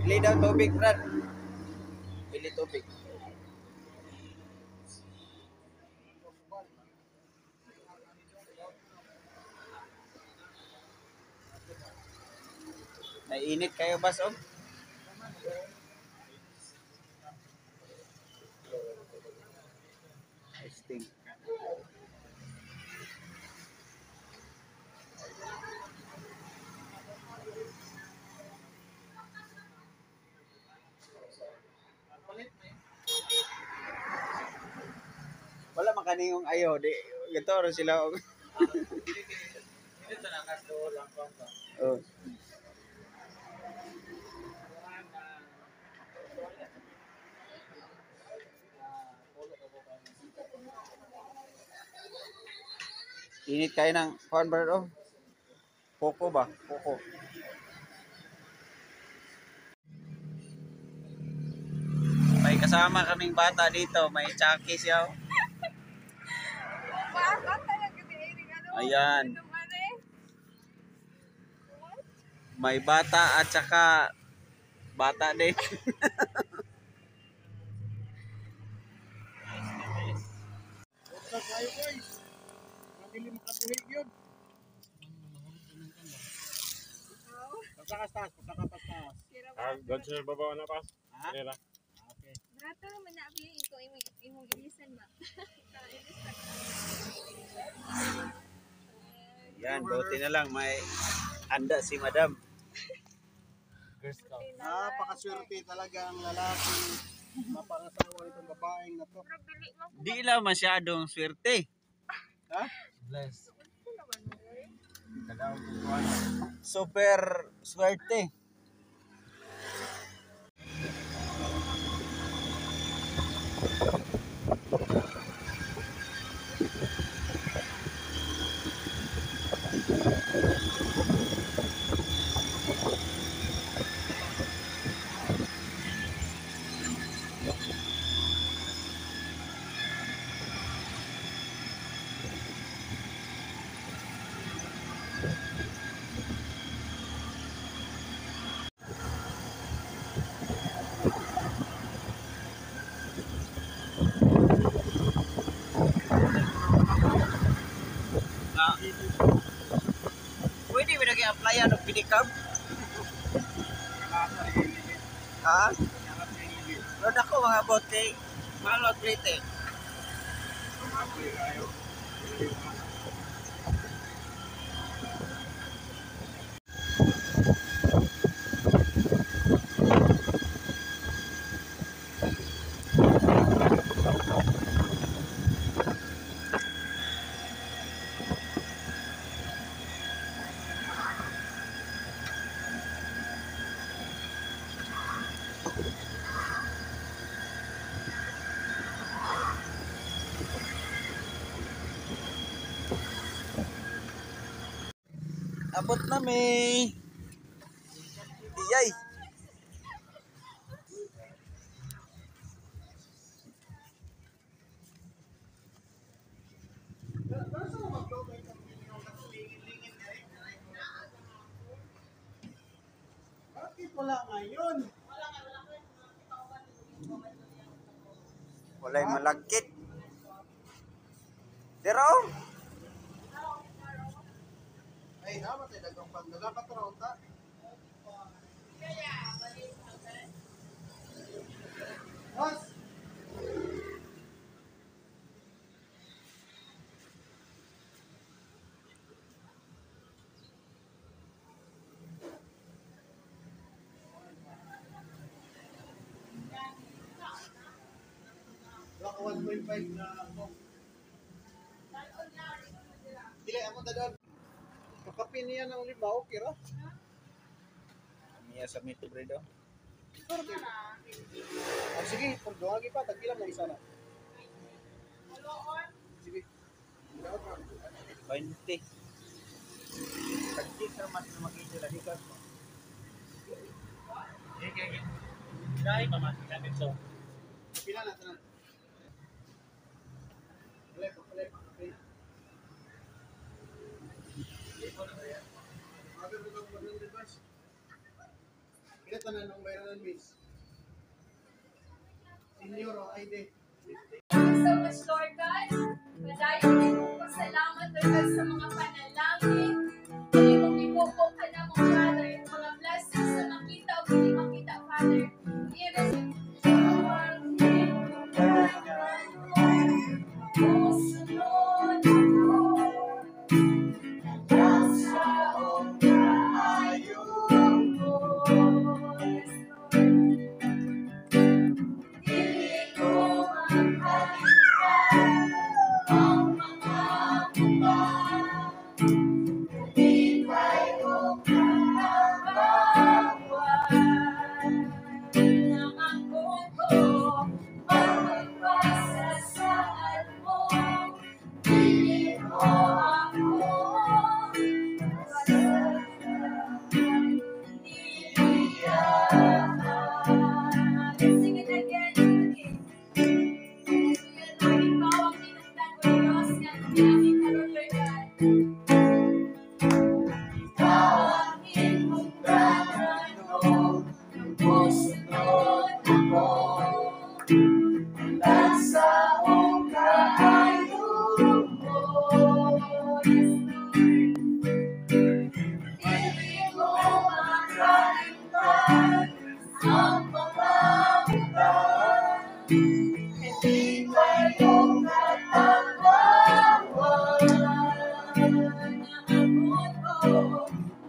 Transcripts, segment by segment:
Pili daw tubig, Brad. Pili tubig. Naiinit kayo, bas, oh? Testing. Wala man kaningong ayo, di ganito ro sila. Og Dito na kasto lang ko. Oh. Init kayo ng kuan, bro, oh. Koko ba? Koko. May kasama kaming bata dito, may Chucky siya, oh. Ayan. May bata at saka bata din. Sa kayo, guys. Nandili makabuhig yun. Pagkakas taas, pagkakas taas. Ah, doon sir, baba na pas. Ha? Nila. Okay. Brato naman na abi ikaw imong ilisan ba? Ikaw ilisan. Yan, buti na lang may anda si Madam. Girl Scout. Napakaswerte talaga ang lalaki mapangasawa nitong babaeng na to. Pero dili man ko Di lang masyadong swerte. Ha? Bless. naman mo. Eh. Super swerte. Ah. Pwede ba nag-apply og pedicab? Ha? Pero dako mga bote, mahal ang prete. Abot na mi. Iyay. Bakit wala ngayon? Walay malagkit. Pero Ay, dapat ay dagang pagdala ka ta. Boss! Wala ka 1.5 na ako. Dili, ako dadaan. Kakapin niya ng lima, okay ra? Miya sa mito bredo. Ah, sige, kung duwagi pa, tagpilang na isa na. Sige. 20. Tagti sa mas na makita lagi ka. Dahil pa mas gamit so. Pila na, tanan. Palit, palit, palit. Kaya tanan ang bayranan, miss. Senior o ID. Thank you so much, Lord God. Padayon din po pasalamat, Lord God, sa mga panalangin. Hindi mong ibubo ka na mo, Father. Mga blessings na makita o hindi makita, Father. Even Musunod ako sa kaayo mo. Yes, Lord. Dili ko makalimtan ang mga butang, kalipay o katawa na ang mundo magpasasaad mo. Dili mo ako pasasaan. Let's sing it again, kapatid. Hallelujah, Lord, ikaw ang hinungdan o Diyos nga kami karon, Lord God. Ikaw ang hinungdanan ko, musunod ako sa kaayo mo. Yes, Lord. Dili ko makalimtan ang mga butang, kalipay o katawa na ang mundo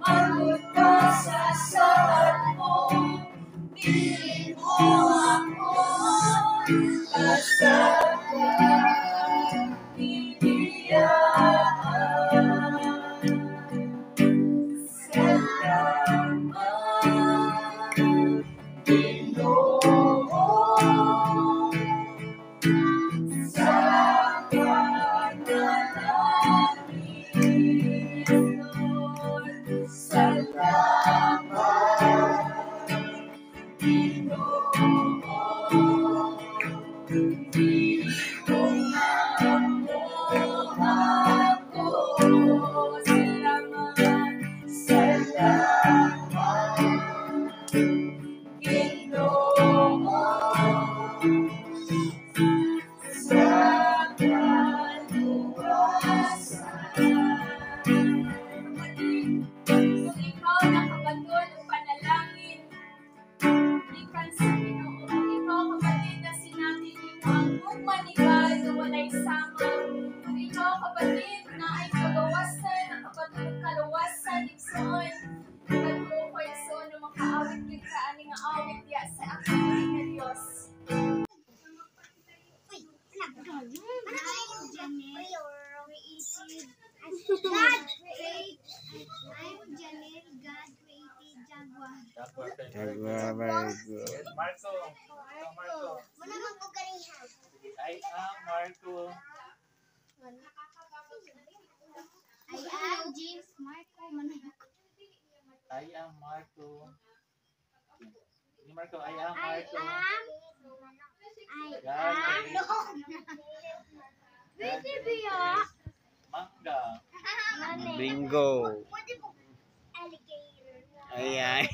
magpasasaad mo. Dili mo ako pasasaan. Bibiyaan. Salamat, Ginoo, sa panalangin. Lord. Salamat, Ginoo, hinungdan mo ako. Salamat, salamat, Ginoo, sa kaluwasan. Kapatid, kung ikaw nakabaton og panalangin gikan sa Ginoo, kung ikaw, kapatid, na sinati nimo ang gugma ni God na walay sama, kung ikaw, kapatid, na ay kagawasan, nakabaton og kaluwasan, igsoon, katuo ko, igsoon, na makaawit gyud ka ani nga awit diya sa akong nga Dios. I'm Janelle. Created God created. I'm Janelle. God created Jaguar. Jaguar, very good. Marco. Ikaw, Marco. Wala man ko ganiha. I am Marco. I am James Marco Manayok. I am Marco. Sige, Marco, I am I Marco. am I God am created Pwede ba? Mangga. Bingo. Pwede po alligator. Ayan.